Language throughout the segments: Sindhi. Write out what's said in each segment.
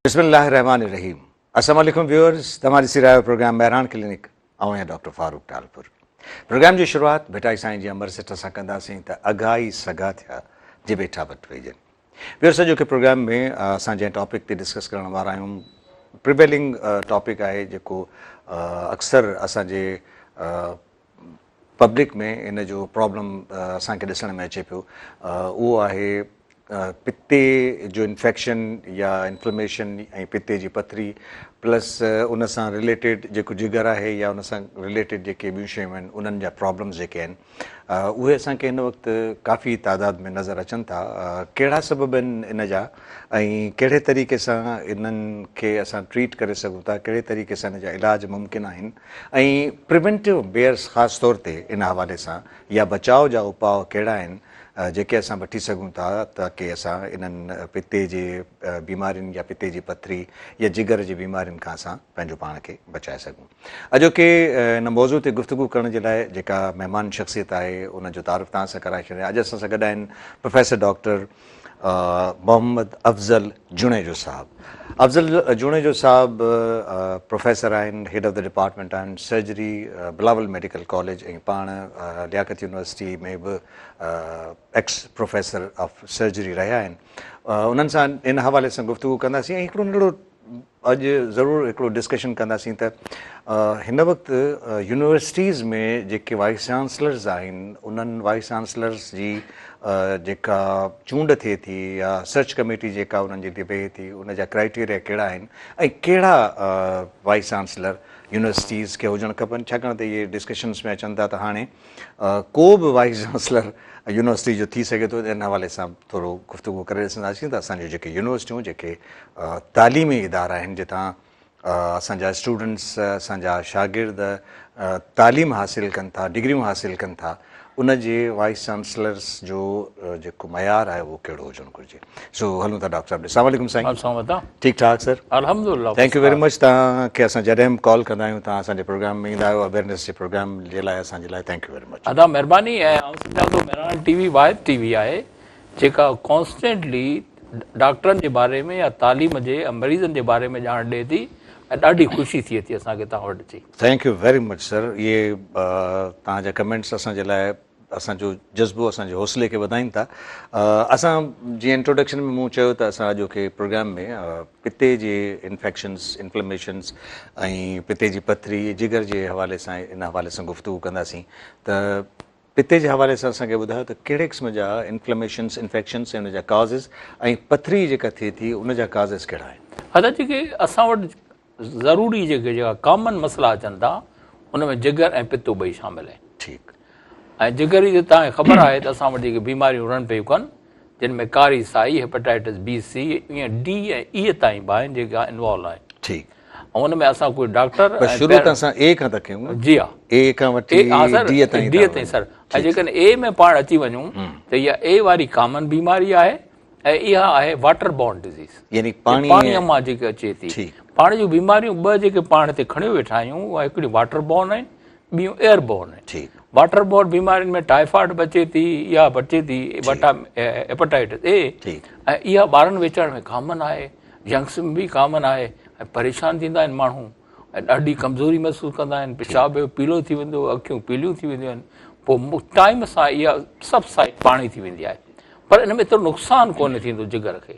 بسم الله الرحمٰن الرحيم السلام عليڪم ويورز توهان ڏسي رهيا آهيو پروگرام مهراڻ ڪلينڪ آئون آهيان ڊاڪٽر فاروق ٽالپر پروگرام جي شروعات ڀٽائي سائين جي امر سٽ سان ڪنداسين ته اگها ئي سگها ٿيا جي ويٺا وٽ ويڄن ويورز اڄوڪي پروگرام ۾ اسان جنهن ٽاپڪ تي ڊسڪس ڪرڻ وارا آهيون پريويلنگ ٽاپڪ آهي جيڪو اڪثر اسان جي پبلڪ ۾ ان جو پرابلم اسان کي ڏسڻ ۾ اچي پيو اهو آهي پتي جو انفيڪشن يا انفلميشن ۽ پتي جي پٿري پلس ان سان رليٽيڊ جيڪو جگر آهي يا ان سان رليٽيڊ جيڪي ٻيون شيون آهن انهن جا پرابلمز جيڪي آهن اهي اسان کي هن وقت ڪافي تعداد ۾ نظر اچن ٿا ڪهڙا سبب آهن ان جا ۽ ڪهڙي طريقي سان انهن کي اسان ٽريٽ ڪري سگهون ٿا ڪهڙي طريقي سان ان جا علاج ممڪن آهن ۽ پريونٽو ميئرس خاص طور تي ان حوالي سان يا بچاء جا اپاء ڪهڙا آهن جيڪي اسان وٺي سگهون ٿا تاڪي اسان انهن پتي جي بيمارين يا پتي جي پٿري يا جگر جي بيمارين کان اسان پنهنجو پاڻ کي بچائي سگهون. اڄوڪي ان موضوع تي گفتگو ڪرڻ جي لاء جيڪا مهمان شخصيت آهي ان جو تعارف توهان سان ڪرائي ڇڏيان. اڄ اسان سان گڏ آهن پروفيسر ڊاڪٽر محمد افضل جوڻيجو صاحب. افضل جوڻيجو صاحب پروفيسر آهن، هيڊ آف the department آهن سرجري بلاول ميڊيڪل ڪاليج ۽ پاڻ لياقت يونيورسٽي ۾ به ايڪس پروفيسر آف سرجري رهيا آهن. انهن سان ان حوالي سان گفتگو ڪنداسين ۽ هڪڙو ننڍڙو اڄ ضرور هڪڙو ڊسڪشن ڪنداسين ته هن وقت يونيورسٽيز ۾ جيڪي وائيس چانسلرز آهن انهن وائيس چانسلرز جي جيڪا چونڊ ٿئي ٿي يا سرچ ڪميٽي جيڪا انهن جي ويهي ٿي ان جا ڪرائيٽيريا ڪهڙا آهن ۽ ڪهڙا وائيس چانسلر يونيورسٽيز کي هجڻ کپن ڇاڪاڻ ته اهي ڊسڪشنز ۾ اچن ٿا ته هاڻي ڪو به وائيس چانسلر يونيورسٽي جو ٿي سگهي ٿو ان حوالي سان ٿورو گفتگو ڪري ڏسنداسين ته اسان جون جيڪي يونيورسٽيون جيڪي تعليمي ادارا آهن جتان اسان جا اسٽوڊنٽس اسان جا شاگرد تعليم حاصل ڪن ٿا ڊگريون حاصل ڪن ٿا ان جي وائيس چانسلرس جو جيڪو معيار آهي اهو ڪهڙو هجڻ گهرجي سو هلون ٿا ڊاڪٽر صاحب ڏي. السلام عليڪم سائين. السلام عطا. ٺيڪ ٺاڪ سر. الحمدلله. Thank you very much توهان کي اسان جڏهن به ڪال ڪندا آهيون توهان اسان جي پروگرام ۾ ايندا آهيو اويرنيس جي پروگرام جي لاء اسان جي لاء thank you very much. ادا مهرباني ۽ آئون سمجهان ٿو مهراڻ ٽي وي واحد ٽي وي آهي جيڪا ڪانسٽنٽلي ڊاڪٽرن جي باري ۾ يا تعليم جي يا مريضن جي باري ۾ ڄاڻ ڏئي ٿي ۽ ڏاڍي خوشي ٿئي ٿي اسان کي توهان وٽ اچي. Thank you very much سر اهي توهان جا ڪمينٽس اسان جي لاء اسان جو جذبو اسان جي حوصلي کي وڌائين ٿا. اسان جيئن انٽروڊڪشن ۾ مون چيو ته اسان اڄوڪي پروگرام ۾ پتي جي انفيڪشنز، انفليميشنز ۽ پتي جي پٿري، جگر جي حوالي سان ان حوالي سان گفتگو ڪنداسين ته پتي جي حوالي سان اسان کي ٻڌايو ته ڪهڙي قسم جا انفليميشنز، انفيڪشنز ۽ ان جا ڪازز ۽ پٿري جيڪا ٿئي ٿي ان جا ڪازز ڪهڙا آهن؟ ادا جيڪي اسان وٽ ضروري جيڪي جيڪا ڪامن مسئلا اچن ٿا ان ۾ جگر ۽ پتو ٻئي شامل آهن. ٺيڪ. ۽ جگر جي توهان کي خبر آهي ته اسان وٽ جيڪي بيماريون رن پيون ڪن جن ۾ ڪاري سائي، هيپاٽائٽس بي، سي ائين ڊي ۽ اي تائين به آهن جيڪا انوالو آهن. ٺيڪ. ۽ ان ۾ اسان ڪوئي ڊاڪٽر پر شروع ته اسان اي کان ٿا ڪيون نه. جي ها. اي کان وٺي ڊي تائين. ڊي تائين سر. ۽ جيڪڏهن اي ۾ پاڻ اچي وڃون ته اها اي واري ڪامن بيماري آهي ۽ اها آهي واٽر بورن ڊزيز يعني پاڻي پاڻي مان جيڪي اچي ٿي. پاڻي جون بيماريون ٻه جيڪي پاڻ هتي کڻيو ويٺا آهيون اها هڪڙي واٽر بورن آهن ٻيون ايئر بورن آهن. واٽر بورن بيمارين ۾ ٽائيفائيڊ به اچي ٿي اها به اچي ٿي هيپاٽائٽس اي ۽ اها ٻارن ويچارن ۾ ڪامن آهي ينگس ۾ به ڪامن آهي ۽ پريشان ٿيندا آهن ماڻهو ۽ ڏاڍي ڪمزوري محسوس ڪندا آهن، پيشاب به پيلو ٿي ويندو، اکيون پيليون ٿي وينديون آهن، پوء ٽائيم سان اها سب سائيڊ پاڻي ٿي ويندي آهي پر ان ۾ ايترو نقصان ڪونه ٿيندو جگر کي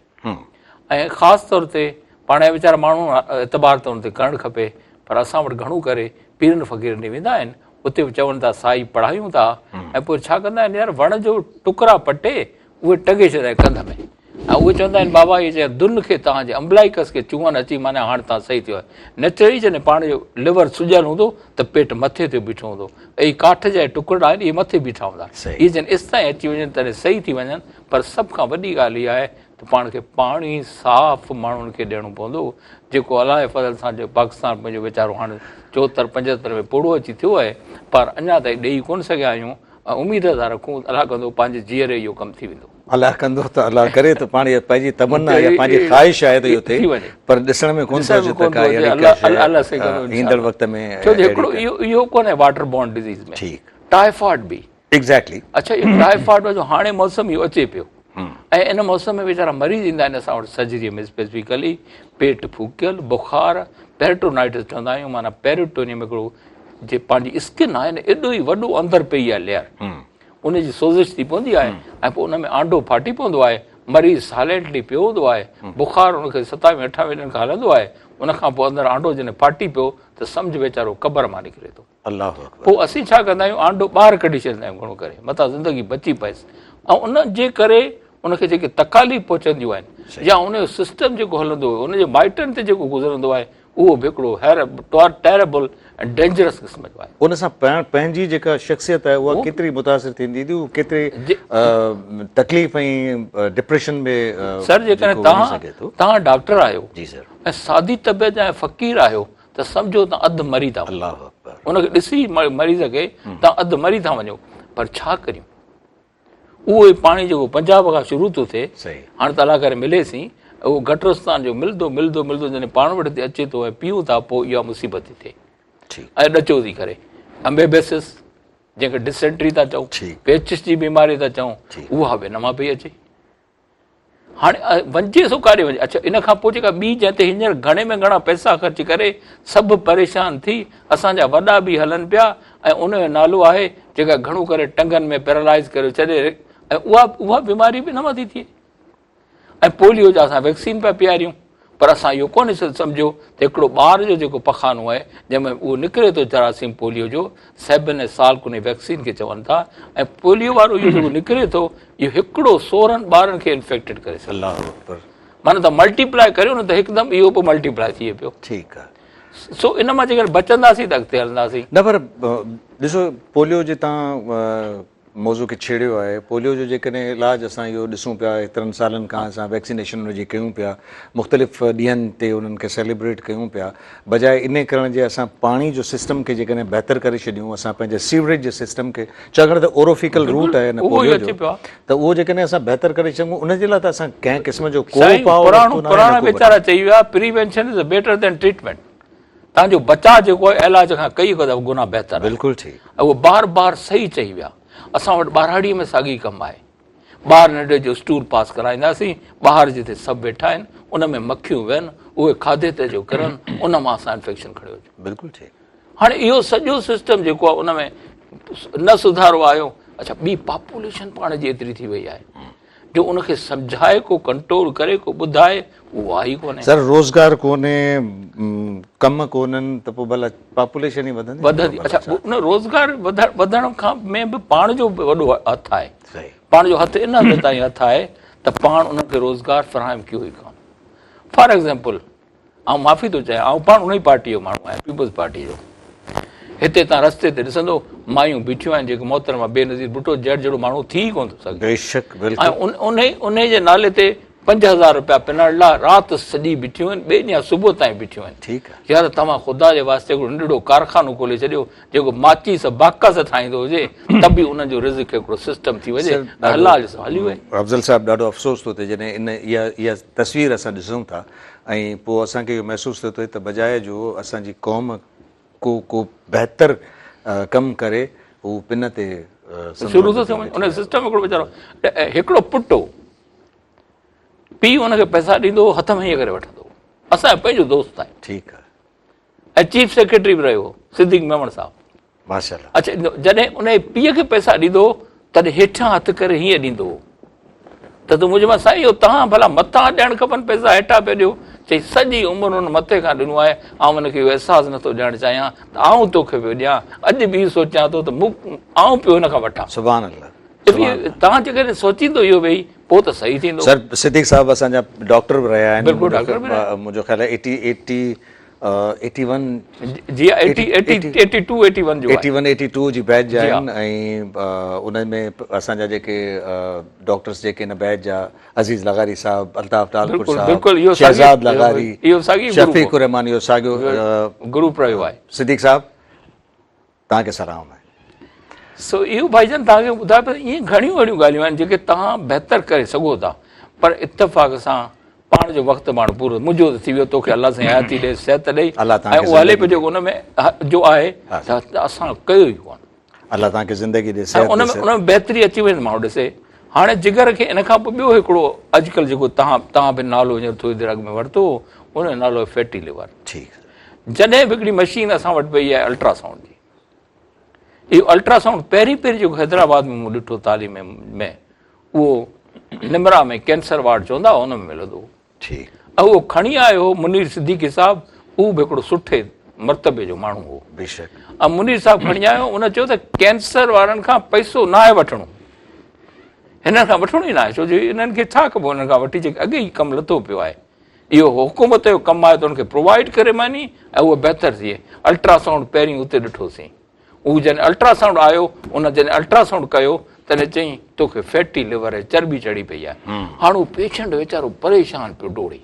۽ خاص طور تي پاڻ جا ويچارا ماڻهو اعتبار ته ان تي ڪرڻ کپي پر اسان وٽ گهڻو ڪري پيرن فقيرن ڏي ويندا آهن اتي به چون ٿا سائي پڙهايون ٿا ۽ پوء ڇا ڪندا آهن يار وڻ جو ٽڪرا پٽي اهي ٽنگي ڇڏيندا آهن ڪنڌ ۾ ۽ اهي چوندا آهن بابا اهي چيا دن کي توهان جي امبلائيڪس کي چونئن اچي معنيٰ هاڻ توهان صحيح ٿيو آهي نيچرلي جڏهن پاڻ جو ليور سڄيل هوندو ته پيٽ مٿي ٿيو بيٺو هوندو اهي ڪاٺ جا ٽڪرا آهن اهي مٿي بيٺا هوندا اهي جڏهن ايستائين اچي وڃن تڏهن صحيح ٿي وڃن پر سڀ کان وڏي ڳالهه اها آهي ته پاڻ کي پاڻي صاف ماڻهن کي ڏيڻو پوندو جيڪو الله جي فضل سان جو پاڪستان پنهنجو ويچارو هاڻ 74 75 ۾ پوڙهو اچي ٿيو آهي پر اڃا تائين ڏيئي ڪونه سگهيا آهيون ۽ اميد ٿا رکون ته الله ڪندو پنهنجي جيئري اهو ڪم ٿي ويندو. الله ڪندو ته الله ڪري ته پاڻ پنهنجي تمنا يا پنهنجي خواهش آهي ته اهو ٿئي پر ڏسڻ ۾ ڪونه ٿو اچي ته ڪا اهڙي ڪا شيء ايندڙ وقت ۾ ڇو جو هڪڙو اهو اهو ڪونهي واٽر بورن ڊزيز ۾ ٺيڪ ٽائيفائيڊ به ايگزيڪٽلي اڇا اهو ٽائيفائيڊ جو هاڻي موسم اهو اچي پيو. ۽ ان موسم ۾ ويچارا مريض ايندا آهن اسان وٽ سرجريء ۾ اسپيسفڪلي پيٽ ڦوڪيل، بخار، پيريٽونائٽس چوندا آهيون معنيٰ پيريٽونيم هڪڙو جي پنهنجي اسڪن آهي نه ايڏو ئي وڏو اندر پئي آهي ليئر ان جي سوزش ٿي پوندي آهي ۽ پوء ان ۾ آنڊو ڦاٽي پوندو آهي مريض سائلينٽلي پيو هوندو آهي بخار ان کي ستاويهه اٺاويهه ڏينهن کان هلندو آهي ان کان پوء اندر آنڊو جڏهن ڦاٽي پيو ته سمجهه ويچارو قبر مان نڪري ٿو. الله اڪبر. پوء اسين ڇا ڪندا آهيون آنڊو ٻاهر ڪڍي ڇڏيندا آهيون گهڻو ڪري متان زندگي بچي پئيس ۽ ان جي ڪري ان کي جيڪي تڪاليف پهچنديون آهن يا ان جو سسٽم جيڪو هلندو آهي ان جي مائٽن تي جيڪو گذرندو آهي اهو به هڪڙو ٽيربل ۽ ڊينجرس قسم جو آهي. ان سان پنهنجي جيڪا شخصيت آهي اها ڪيتري متاثر ٿيندي ٿي اهو ڪيتري تڪليف ۽ ڊپريشن ۾ سر جيڪڏهن توهان ڊاڪٽر آهيو ۽ سادي طبيعت جا ۽ فقير آهيو ته سمجهو ته اڌ مري ٿا وڃو. الله اڪبر. ان کي ڏسي مريض کي ته اڌ مري ٿا وڃو پر ڇا ڪريون اهو ئي پاڻي جيڪو پنجاب کان شروع ٿو ٿئي هاڻي ته الله ڪري ملي سين اهو گٽرستان جو ملندو ملندو ملندو جڏهن پاڻ وٽ هتي اچي ٿو ۽ پيون ٿا پوء اها مصيبت ٿي ٿئي ۽ ڏچو ٿي ڪري امبيبيسس جنهن کي ڊسينٽري ٿا چئون پيچش جي بيماري ٿا چئون اها به ان مان پئي اچي هاڻي وڃجي سو ڪاڏي وڃي؟ اڇا ان کان پوء جيڪا ٻي جنهن تي هينئر گهڻي ۾ گهڻا پئسا خرچ ڪري سڀ پريشان ٿي اسان جا وڏا به هلن پيا ۽ ان جو نالو آهي جيڪا گهڻو ڪري ٽنگن ۾ پيرالائز ڪريو ڇڏي ۽ اها اها بيماري به ان مان ٿي ٿئي ۽ پوليو جا اسان ويڪسين پيا پياريون پر اسان اهو ڪونه سمجهيو ته هڪڙو ٻار جو جيڪو پخانو آهي جنهن ۾ اهو نڪري ٿو جراثيم پوليو جو سيبن ۽ سالڪ ان ويڪسين کي چون ٿا ۽ پوليو وارو اهو جيڪو نڪري ٿو اهو هڪڙو 16 ٻارن کي انفيڪٽيڊ ڪري سگهي الله اڪبر معنيٰ ته ملٽيپلائي ڪريو نه ته هڪدم اهو به ملٽيپلائي ٿئي پيو ٺيڪ آهي سو ان مان جيڪڏهن بچنداسين ته اڳتي هلنداسين نه پر ڏسو پوليو جي تان موضوع کي ڇيڙيو آهي پوليو جو جيڪڏهن علاج اسان اهو ڏسون پيا ايترن سالن کان اسان ويڪسينيشن ان جي ڪيون پيا مختلف ڏينهن تي انهن کي سيليبريٽ ڪيون پيا بجاء انهي ڪرڻ جي اسان پاڻي جو سسٽم کي جيڪڏهن بهتر ڪري ڇڏيون اسان پنهنجي سيوريج جي سسٽم کي ڇاڪاڻ ته اوروفيڪل روٽ آهي ان پوليو جو ته اهو جيڪڏهن اسان بهتر ڪري سگهون ان جي لاء ته اسان ڪنهن قسم جو ڪو اپاء پراڻو پراڻا ويچارا چئي ويا prevention is better than treatment تان جو بچاء جيڪو آهي علاج کان ڪئي گنا بهتر آهي. بلڪل ٺيڪ. اهو بار بار صحيح چئي ويا. اسان وٽ ٻهراڙيء ۾ ساڳي ڪم آهي. ٻاهر ننڍي جو اسٽول پاس ڪرائينداسين، ٻاهر جتي سڀ ويٺا آهن، ان ۾ مکيون ويهن، اهي کاڌي تي جو ڪرن، ان مان اسان انفيڪشن کڻيو اچون. بلڪل ٺيڪ. هاڻي اهو سڄو سسٽم جيڪو آهي ان ۾ نه سڌارو آيو. اڇا ٻي پاپوليشن پاڻ جي ايتري ٿي وئي آهي. جو ان کي سمجهائي ڪو ڪنٽرول ڪري ڪو ٻڌائي اهو آهي ئي ڪونهي. سر روزگار ڪونهي ڪم ڪونهن ته پوء ڀلا پاپوليشن ئي وڌندي وڌندي اڇا ان روزگار وڌڻ کان ۾ به پاڻ جو به وڏو هٿ آهي پاڻ جو هٿ ان حد تائين هٿ آهي ته پاڻ انهن کي روزگار فراهم ڪيو ئي ڪونه فار ايگزامپل آئون معافي ٿو چاهيان آئون پاڻ انهي پارٽي جو ماڻهو آهيان پيپلز پارٽي جو هتي تان رستي تي ڏسندو مايون بيٺيون آهن جيڪي محترمه بينظير ڀٽو جهڙ جهڙو ماڻهو ٿي ئي ڪونه ٿو سگهي بيشڪ بلڪل ۽ انهي انهي جي نالي تي 5000 روپيا پنڻ لاء رات سڄي بيٺيون آهن ٻئي ڏينهن صبح تائين بيٺيون آهن ٺيڪ آهي يار توهان خدا جي واسطي هڪڙو ننڍڙو ڪارخانو کولي ڇڏيو جيڪو ماچيس باڪس ٺاهيندو هجي ته به انهن جو رزق هڪڙو سسٽم ٿي وڃي حلال سان هلي وڃي. افضل صاحب ڏاڍو افسوس ٿو ٿئي جڏهن ان اها اها تصوير اسان ڏسون ٿا ۽ پوء اسان کي اهو محسوس ٿو ٿئي ته بجاء جو اسان جي قوم ڪو ڪو بهتر ڪم ڪري هو پن تي شروع ٿو ٿي وڃي ان سسٽم هڪڙو ويچارو هڪڙو پٽ هو پيء ان کي پئسا ڏيندو هو هٿ ۾ ائين ڪري وٺندو هو اسان جو پنهنجو دوست آهي ٺيڪ آهي ۽ چيف سيڪريٽري به رهيو هو صديق ميمڻ صاحب ماشاءالله اڇا جڏهن ان جي پيء کي پئسا ڏيندو هو تڏهن هيٺان هٿ ڪري هيئن ڏيندو هو ته تون منهنجي مان سائين اهو تهان ڀلا مٿان ڏيڻ کپن پئسا هيٺان پيا ڏيو چئي سڄي عمر هن مٿي کان ڏنو آهي آئون هن کي اهو احساس نٿو ڏيڻ چاهيان ته آئون توکي پيو ڏيان اڄ به اهو سوچيان ٿو ته مون آئون پيو هن کان وٺان سبحان الله توهان جيڪڏهن سوچيندو اهو ويهي پوء ته صحيح ٿيندو. سر صديق صاحب اسان جا ڊاڪٽر به رهيا آهن بلڪل ڊاڪٽر به رهيا منهنجو خيال آهي 80 80 81 جي 80 80 82 81 جو 81 82 جي بيچ جا آهن ۽ ان ۾ اسان جا جيڪي ڊاڪٽرز جيڪي ان بيچ جا عزيز لغاري صاحب الطاف ٽالپر صاحب شهزاد لغاري شفيق الرحمان اهو ساڳيو گروپ رهيو آهي صديق صاحب توهان کي سلام آهي. سو اهو ڀائي جان توهان کي ٻڌايو ته ائين گهڻيون اهڙيون ڳالهيون آهن جيڪي توهان بهتر ڪري سگهو ٿا پر اتفاق سان پاڻ جو وقت پاڻ پورو منهنجو ته ٿي ويو توکي الله سائين حياتي ڏي صحت ڏي الله توهان کي اهو هلي پيو جيڪو ان ۾ جو آهي ته اسان ڪيو ئي ڪونه الله توهان کي زندگي ڏي صحت ان ۾ ان ۾ بهتري اچي وئي ماڻهو ڏسي هاڻي جگر کي ان کان پوء ٻيو هڪڙو اڄڪلهه جيڪو توهان توهان به نالو هينئر ٿوري دير اڳ ۾ ورتو هو ان جو نالو آهي فيٽي ليور. ٺيڪ. جڏهن به هڪڙي مشين اسان وٽ پئي آهي الٽرا سائونڊ جي. اهو الٽرا سائونڊ پهرين پهرين جيڪو حيدرآباد ۾ مون ڏٺو تعليم ۾ اهو نمرا ۾ ڪينسر وارڊ چوندا هئا ان ۾ ملندو هو. ٺيڪ. اهو کڻي آيو هو منير صديقي صاحب اهو به هڪڙو سٺي مرتبي جو ماڻهو هو. بيشڪ. ۽ منير صاحب کڻي آيو ان چيو ته ڪينسر وارن کان پئسو ناهي وٺڻو. هنن کان وٺڻو ئي ناهي ڇو جو انهن کي ڇا ڪبو انهن کان وٺي جيڪي اڳي ئي ڪم لٿو پيو آهي. اهو حڪومت جو ڪم آهي ته ان کي پرووائيڊ ڪري ماني ۽ اهو بهتر ٿئي. الٽراسائونڊ پهرين اتي ڏٺوسين. هو جڏهن الٽراسائونڊ آيو ان جڏهن الٽراسائونڊ ڪيو تڏهن چيائين توکي فيٽي ليور آهي چرٻي چڙهي پئي آهي. هاڻ هو پيشنٽ ويچارو پريشان پيو ڊوڙي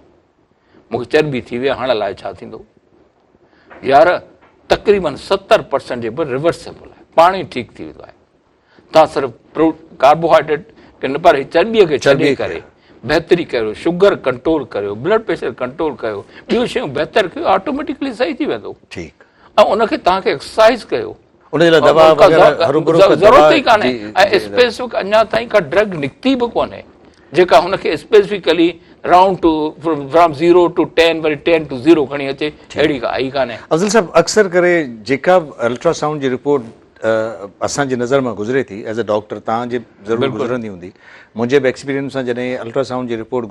مونکي چرٻي ٿي وئي هاڻ الائي ڇا ٿيندو. يار تقريبن 70% جي به ريورسبل آهي پاڻ ئي ٺيڪ ٿي ويندو آهي. توهان صرف ڪاربوهائيڊريٽ کي نه پر چرٻي کي ڇڏي ڪري بهتري ڪريو شگر ڪنٽرول ڪريو بلڊ پريشر ڪنٽرول ڪيو ٻيون شيون بهتر ڪيو آٽوميٽڪلي صحيح ٿي ويندو. ٺيڪ. ۽ ان کي توهان کي ايڪسرسائز ڪيو ان جي لاء دوا وغيره هروڀرو ڪا ضرورت ئي ڪانهي ۽ اسپيسفڪ اڃا تائين ڪا ڊرگ نڪتي به ڪونهي جيڪا هن کي specifically round to from 0 to 10 وري 10 ٽو 0 کڻي اچي اهڙي ڪا آئي ڪانهي. افضل صاحب اڪثر ڪري جيڪا به الٽراسائونڊ جي رپورٽ اسان جي نظر مان گذري ٿي ايز اي ڊاڪٽر توهان جي ضرور گذرندي هوندي منهنجي به ايڪسپيرينس سان جڏهن الٽراسائونڊ جي رپورٽ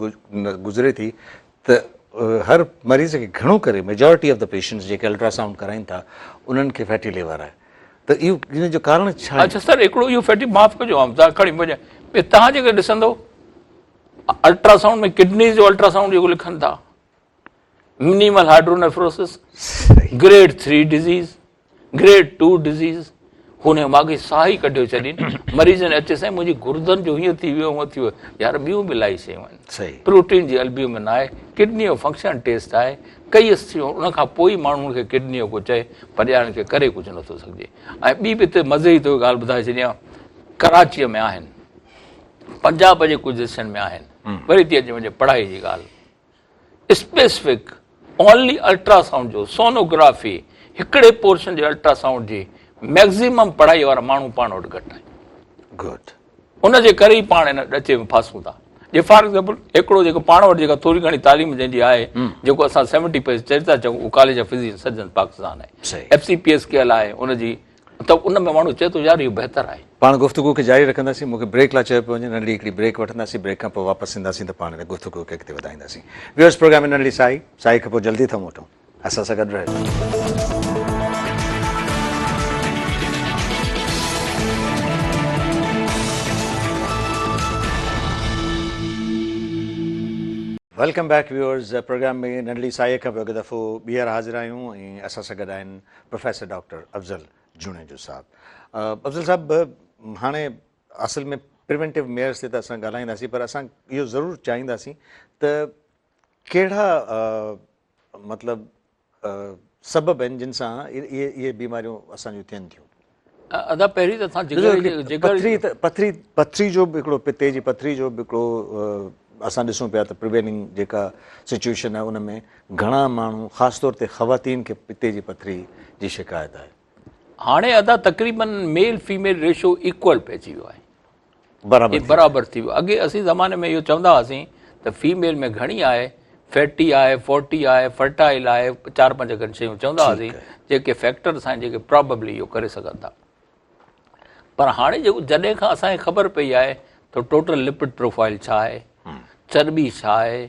گذري ٿي ته هر مريض کي گهڻو ڪري ميجارٽي آف the patients جيڪي الٽراسائونڊ ڪرائين ٿا انهن کي فيٽي ليور آهي ته اهو ان جو ڪارڻ ڇا آهي؟ اڇا سر هڪڙو اهو فيٽي معاف ڪجو آئون توهان کڻي منهنجا توهان جيڪي ڏسندو الٽراسائونڊ ۾ ڪڊنيز جو الٽراسائونڊ جيڪو لکن ٿا minimal hydronephrosis grade 3 disease grade 2 disease هن ماڳي ساهه ئي ڪڍيو ڇڏين مريضن اچي سائين منهنجي گردن جو هيئن ٿي ويو هونئن ٿي ويو يار ٻيون به الاهي شيون آهن پروٽين جي البيومن آهي ڪڊني جو فنڪشن ٽيسٽ آهي ڪئي شيون ان کان پوء ئي ماڻهن کي ڪڊني جو ڪو چئي پر ڄاڻ کي ڪري ڪجهه نٿو سگهجي ۽ ٻي به هتي مزي جي توکي ڳالهه ٻڌائي ڇڏيان ڪراچيء ۾ آهن پنجاب جي ڪجهه حصن ۾ آهن وري ٿي اچي منهنجي پڙهائي جي ڳالهه اسپيسفڪ اونلي الٽراسائونڊ جو سونوگرافي هڪڙي پورشن جي الٽراسائونڊ جي ميڪزيمم پڙهائي وارا ماڻهو پاڻ وٽ گهٽ آهن. گڊ. ان جي ڪري ئي پاڻ ان ڏچي ۾ ڦاسون ٿا. جي فار ايگزامپل هڪڙو جيڪو پاڻ وٽ جيڪا ٿوري گهڻي تعليم جنهن جي آهي جيڪو اسان سيونٽي پرسنٽ چئي ٿا چئون اهو college of physician surgeon Pakistan آهي ايف سي پي ايس ڪيل آهي ان جي ته ان ۾ ماڻهو چئي ٿو يار اهو بهتر آهي. پاڻ گفتگو کي جاري رکنداسين، مون کي بريڪ لاء چيو پيو وڃي، ننڍڙي هڪڙي بريڪ وٺنداسين، بريڪ کان پوء واپس اينداسين ته پاڻ هن گفتگو کي اڳتي وڌائينداسين. ويورز پروگرام ۾ ننڍڙي ساهي، ساهي کان پوء جلدي ٿا موٽون، اسان سان گڏ رهجو. Welcome back viewers, programme ۾ ننڍڙي ساهي کان پوء هڪ دفعو ٻيهر حاضر آهيون ۽ اسان سان گڏ آهن پروفيسر ڊاڪٽر افضل جوڻيجو صاحب. افضل صاحب هاڻي اصل ۾ پريونٽو ميئرس تي ته اسان ڳالهائينداسين پر اسان اهو ضرور چاهينداسين ته ڪهڙا مطلب سبب آهن جن سان اهي اهي بيماريون اسان جون ٿين ٿيون. ادا پهرين ته اسان جگر جگر پٿري ته پٿري پٿري جو به هڪڙو پتي جي پٿري جو به هڪڙو اسان ڏسون پيا ته پريويلنگ جيڪا سچويشن آهي ان ۾ گهڻا ماڻهو خاص طور تي خواتين کي پتي جي پٿري جي شڪايت آهي. هاڻي ادا تقريبن ميل فيميل ريشو ايڪول پئجي ويو آهي. برابر برابر ٿي ويو. اڳي اسين زماني ۾ اهو چوندا هئاسين ته فيميل ۾ گهڻي آهي، فيٽي آهي، فورٽي آهي، فرٽائل آهي، چار پنج کن شيون چوندا هئاسين جيڪي فيڪٽرس آهن جيڪي پراببلي اهو ڪري سگهن ٿا. پر هاڻي جيڪو جڏهن کان اسان کي خبر پئي آهي ته ٽوٽل لپڊ پروفائل ڇا آهي، چرٻي ڇا آهي،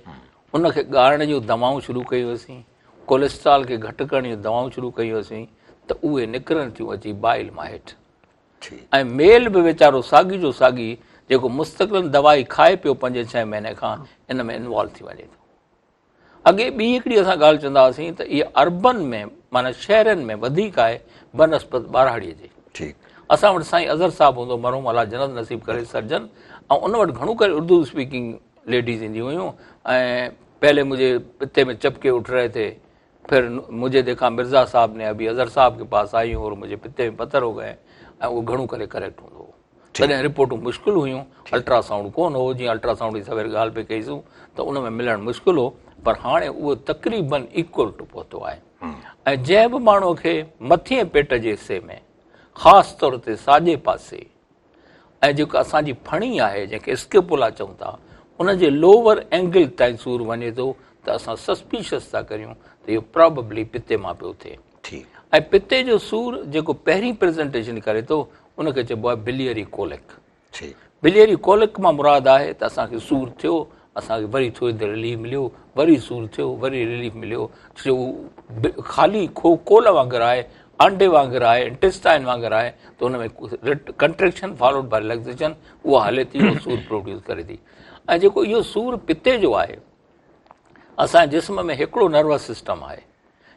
ان کي ڳارڻ جون دوائون شروع ڪيون سين، ڪوليسٽرال کي گهٽ ڪرڻ جون دوائون شروع ڪيون سين ته اهي نڪرن ٿيون اچي بائل مان هيٺ. ۽ ميل به ويچارو ساڳي جو ساڳي جيڪو مستقل دوائي کائي پيو پنجين ڇهين مهيني کان ان ۾ انوالو ٿي وڃي ٿو. اڳي ٻي هڪڙي اسان ڳالهه چوندا هئاسين ته اها اربن ۾ معنيٰ شهرن ۾ وڌيڪ آهي بنسبت ٻهراڙيء جي. اسان وٽ سائين اظهر صاحب هوندو مرحوم الله جنت نصيب ڪري سرجن ۽ ان وٽ گهڻو ڪري اردو اسپيڪنگ ليڊيز اينديون هيون ۽ پهلي مجهي پتي ۾ چپڪي اٺ رهي ٿي پھر مجهي ديکا مرزا صاحب ني ابي اظهر صاحب ڪي پاس آئي هون اور مجهي پتي ۾ پٿر هو گئي ۽ اهو گهڻو ڪري ڪريڪٽ هوندو هو. تڏهن رپورٽون مشڪل هيون، الٽرا سائونڊ ڪونه هو، جيئن الٽرا سائونڊ جي سوير ڳالهه پئي ڪئيسون ته ان ۾ ملڻ مشڪل هو، پر هاڻي اهو تقريبن ايڪول ٽو پهتو آهي ۽ جنهن به ماڻهوء کي مٿئين پيٽ جي حصي ۾ خاص طور تي ساڄي پاسي ۽ جيڪو اسان جي ڦڻي آهي جنهن کي اسڪيپولا چئون ٿا ان جي لوور اينگل تائين سور وڃي ٿو ته اسان سسپيشس ٿا ڪريون ته اهو پراببلي پتي مان پيو ٿئي. ۽ پتي جو سور جيڪو پهرين پريزنٽيشن ڪري ٿو ان کي چئبو آهي بليئري ڪولڪ. بليئري ڪولڪ مان مراد آهي ته اسان کي سور ٿيو، اسان کي وري ٿوري دير رليف مليو، وري سور ٿيو، وري رليف مليو، ڇو جو خالي ڪول وانگر آهي، آنڊي وانگر آهي، انٽيسٽائن وانگر آهي ته ان ۾ ڪنٽريڪشن فالوڊ باء رليڪسيشن اها هلي ٿي، اهو سور پروڊيوس ڪري ٿي. ۽ جيڪو اهو سور پتي جو آهي، اسان جي جسم ۾ هڪڙو نروس سسٽم آهي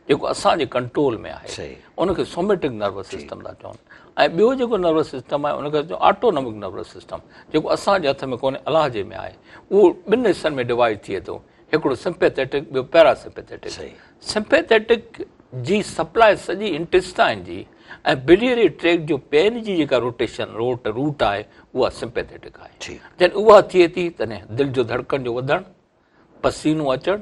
جيڪو اسان جي ڪنٽرول ۾ آهي ان کي سوميٽڪ نروس سسٽم ٿا چون ۽ ٻيو جيڪو نروس سسٽم آهي ان کي چون آٽونومڪ نروس سسٽم جيڪو اسان جي هٿ ۾ ڪونهي الله جي ۾ آهي اهو ٻن حصن ۾ ڊوائيڊ ٿئي ٿو هڪڙو سمپيٿيٽڪ ٻيو پيرا سمپيٿيٽڪ سمپيٿيٽڪ جي سپلاء سڄي انٽيسٽائن جي ۽ بليئري ٽريڪ جو پين جي جيڪا روٽيشن روٽ روٽ آهي اها سمپيٿيٽڪ آهي جڏهن اها ٿئي ٿي تڏهن دل جو ڌڙڪن جو وڌڻ پسينو اچڻ،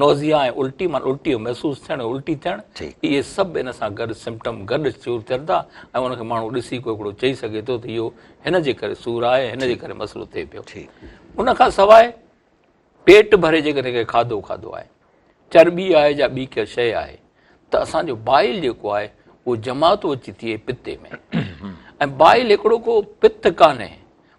نوزيا ۽ الٽي معنيٰ الٽي جو محسوس ٿيڻ ۽ الٽي ٿيڻ، اهي سڀ ان سان گڏ سمپٽم گڏ شروع ٿين ٿا ۽ ان کي ماڻهو ڏسي ڪو هڪڙو چئي سگهي ٿو ته اهو هن جي ڪري سور آهي، هن جي ڪري مسئلو ٿئي پيو. ان کان سواء پيٽ ڀري جيڪڏهن ڪنهن کاڌو کاڌو آهي، چرٻي آهي يا ٻي ڪا شيء آهي ته اسان جو بائل جيڪو آهي اهو جمع ٿو اچي ٿئي پتي ۾ ۽ بائل هڪڙو ڪو پت ڪانهي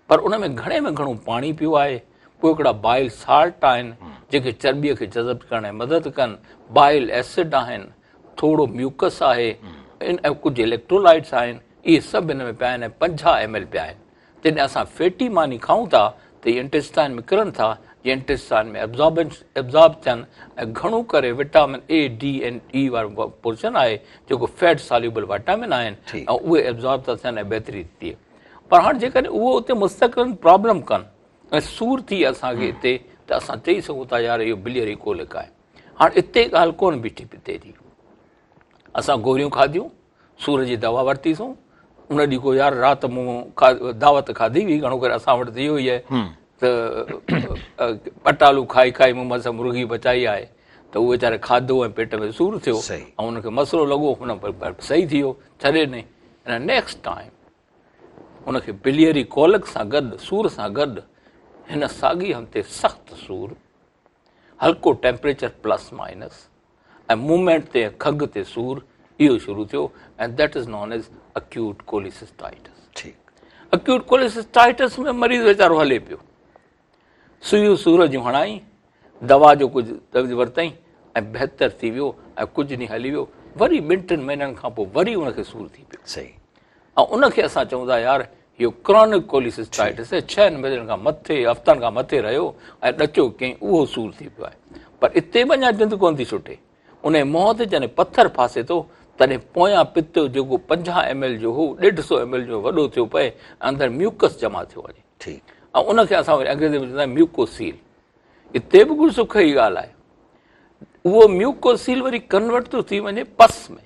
پر ان ۾ گهڻي ۾ گهڻو پاڻي پيو آهي، پوء هڪڙا بائل سالٽ آهن جيڪي چرٻيء کي جذب ڪرڻ ۾ مدد ڪن، بائل ايسڊ آهن، ٿورو ميوڪس آهي ۽ ڪجهه اليڪٽرولائٽس آهن، اهي سڀ ان ۾ پيا آهن ۽ 50 ايم ايل پيا آهن. جڏهن اسان فيٽي ماني کائون ٿا ته اهي انٽيسٽائن ۾ ڪرن ٿا، جي انٽيسٽائن ۾ ابزارب ٿين ۽ گهڻو ڪري وٽامن اي، ڊي ۽ اي وارو پورشن آهي جيڪو فيٽ ساليوبل وٽامن آهن ۽ اهي ابزارب ٿا ٿين ۽ بهتري ٿي ٿئي. پر هاڻ جيڪڏهن اهو اتي مستقل پرابلم ڪن ۽ سور ٿئي اسان کي اتي ته اسان چئي سگهون ٿا يار اهو بليئري ڪولڪ آهي. هاڻ اتي ڳالهه ڪونه بيٺي پتي جي. اسان گوريون کاڌيون، سور جي دوا ورتيسون، ان ڏينهن ڪو يار رات مون دعوت کاڌي هئي، گهڻو ڪري اسان وٽ ته اهو ئي آهي ته پٽالو کائي کائي مون مس مرغي بچائي آهي ته اهو ويچاري کاڌو ۽ پيٽ ۾ سور ٿيو ۽ ان کي مسئلو لڳو، هن صحيح ٿي ويو، ڇڏي ڏنائين. نيڪسٽ ٽائيم ان کي بليئري ڪولڪ سان گڏ سور سان گڏ هن ساڳي هنڌ تي سخت سور، هلڪو ٽيمپريچر پلس مائنس ۽ موومينٽ تي کنگهه تي سور اهو شروع ٿيو ۽ that is known as acute cholecystitis. Acute cholecystitis ۾ مريض ويچارو هلي پيو، سوئيون سور جون هڻائين، دوا جو ڪجهه تجويز ورتائين ۽ بهتر ٿي ويو ۽ ڪجهه ڏينهن هلي ويو، وري ٻن ٽن مهينن کان پوء وري ان کي سور ٿي پيو. ۽ ان کي اسان چئون ٿا يار اهو ڪرانڪ ڪوليسسٽائٽس آهي، ڇهن مهينن کان مٿي هفتن کان مٿي رهيو ۽ ڏچو ڪيائين اهو سور ٿي پيو آهي. پر اتي به اڃا جند ڪونه ٿي ڇٽي. ان جي منهن تي جڏهن پٿر ڦاسي ٿو تڏهن پويان پت جيڪو 50 ايم ايل جو هو ڏيڍ سو ايم ايل جو وڏو ٿيو پئي ۽ اندر ميوڪس جمع ٿيو وڃي. ۽ ان کي اسان وري انگريزي ۾ چوندا آهيون ميوڪوسيل. اتي به ڪجهه سک جي ڳالهه آهي. اهو ميوڪوسيل وري ڪنورٽ ٿو ٿي وڃي پس ۾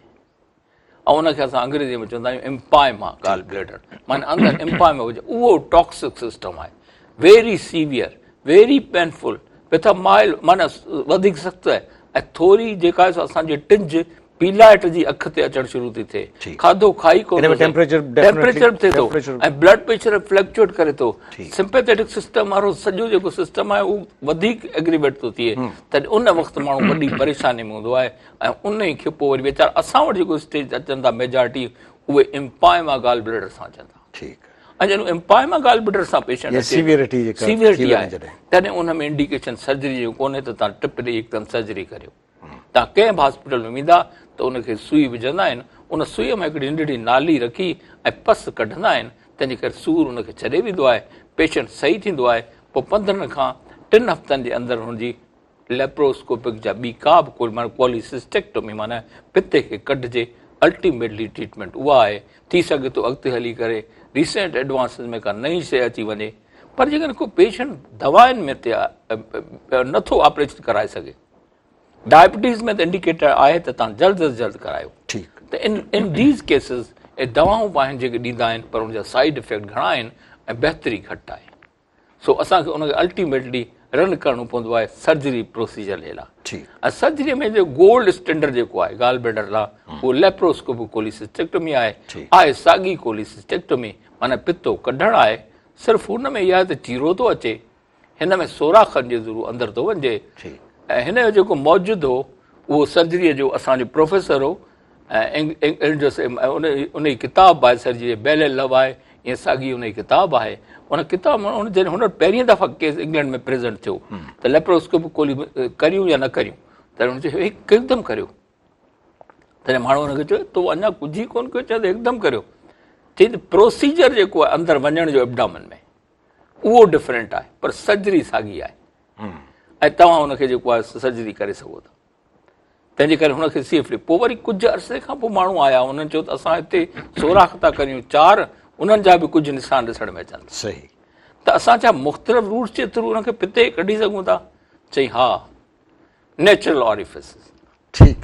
۽ ان کي اسان انگريزي ۾ چوندا آهيون امپائما گال بليڊر، معنيٰ اندر امپائما هجي، اهو ٽاڪسڪ سسٽم آهي، very severe, very painful, with a mild معنيٰ وڌيڪ سخت آهي ۽ ٿوري جيڪا آهي سو اسان جي ٽنج پيلائٽ جي اک تي اچڻ شروع ٿي ٿئي، کاڌو کائي ڪونه ٿو سگهي، ٽيمپريچر به ٿئي ٿو ۽ بلڊ پريشر فلڪچوئيٽ ڪري ٿو، سمپيٿيٽڪ سسٽم وارو سڄو جيڪو سسٽم آهي اهو وڌيڪ ايگريويٽ ٿو ٿئي، تڏهن ان وقت ماڻهو وڏي پريشاني ۾ هوندو آهي ۽ ان کي پوء وري ويچارا اسان وٽ جيڪو اسٽيج تي اچن ٿا ميجارٽي اهي امپائما گال بليڊر سان اچن ٿا. ۽ جڏهن امپائما گال بليڊر سان پيشنٽ اچي سيويئرٽي آهي تڏهن ان ۾ انڊيڪيشن سرجري جو ڪونهي ته تان ٽپ ڏئي هڪدم سرجري ڪريو. توهان ڪنهن به هاسپيٽل ۾ ويندا ته ان کي سوئي وجهندا آهن، ان سوئي مان هڪڙي ننڍڙي نالي رکي ۽ پس ڪڍندا آهن، تنهن جي ڪري سور ان کي ڇڏي ويندو آهي، پيشنٽ صحيح ٿيندو آهي، پوء 15 کان ٽن هفتن جي اندر هن جي ليپروسڪوپڪ جا ٻي ڪا به ڪو معنيٰ ڪوليسسٽيڪٽومي معنيٰ پتي کي ڪڍجي، الٽيميٽلي ٽريٽمينٽ اها آهي، ٿي سگهي ٿو اڳتي هلي ڪري ريسينٽ ايڊوانسز ۾ ڪا نئين شيء اچي وڃي، پر جيڪڏهن ڪو پيشنٽ دوائن ۾ نٿو آپريشن ڪرائي سگهي، ڊائبٽيز ۾ ته انڊيڪيٽر آهي ته تان جلد از جلد ڪرايو ته ان these cases اهي دوائون به آهن جيڪي ڏيندا آهن پر ان جا سائيڊ افيڪٽ گهڻا آهن ۽ بهتري گهٽ آهي. سو اسان کي ان کي الٽيميٽلي رن ڪرڻو پوندو آهي سرجري پروسيجر جي لاء. ۽ سرجري ۾ جو گولڊ اسٽينڊرڊ جيڪو آهي گال بليڊر لاء اهو ليپروسڪوپڪ ڪوليسسٽيڪٽومي آهي. آهي ساڳي ڪوليسسٽيڪٽومي معنيٰ پتو ڪڍڻ آهي، صرف هن ۾ اها آهي ته چيرو ٿو اچي، هن ۾ سوراخن جي ذريعي اندر ٿو وڃجي. ۽ هن جو جيڪو موجد هو اهو سرجريء جو اسان جو پروفيسر هو ۽ ان جي ڪتاب آهي سرجري بيل لو آهي ائين ساڳي ان جي ڪتاب آهي. ان ڪتاب ۾ ان جڏهن هن وٽ پهرين دفعا ڪيس انگلينڊ ۾ پريزنٽ ٿيو ته ليپروسڪوپي ڪولي ڪريون يا نه ڪريون، تڏهن هن چيو هڪدم ڪريو. تڏهن ماڻهو هن کي چيو تو اڃا ڪجهه ئي ڪونه ڪيو، چيو ته هڪدم ڪريو. چئي ته پروسيجر جيڪو آهي اندر وڃڻ جو ابڊامن ۾ اهو ڊفرنٽ آهي پر سرجري ساڳي آهي ۽ توهان ان کي جيڪو آهي سرجري ڪري سگهو ٿا. تنهن جي ڪري هن کي سيفلي پوء وري ڪجهه عرصي کان پوء ماڻهو آيا انهن چيو ته اسان هتي سوراخ ٿا ڪريون 4، انهن جا به ڪجهه نشان ڏسڻ ۾ اچن ٿا. ته اسان ڇا مختلف روٽس جي ٿرو ان کي پتي ڪڍي سگهون ٿا؟ چئي ها، نيچرل آريفسز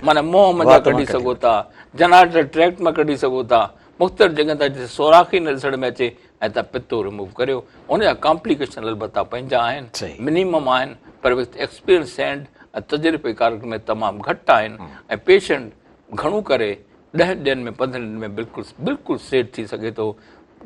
معنيٰ منهن منجهان ڪڍي سگهو ٿا، جنائٽل ٽريڪٽ مان ڪڍي سگهو ٿا، مختلف جڳهن تان جتي سوراخ ئي نه ڏسڻ ۾ اچي ۽ تان پتو ريموو ڪريو. ان جا ڪامپليڪيشن البته پنهنجا آهن، منيمم آهن، پر وٿ ايڪسپيرينس هينڊ ۽ تجربيڪار ۾ تمام گهٽ آهن ۽ پيشنٽ گهڻو ڪري 10 ڏينهن ۾ 15 ڏينهن ۾ بلڪل بلڪل سيٽ ٿي سگهي ٿو.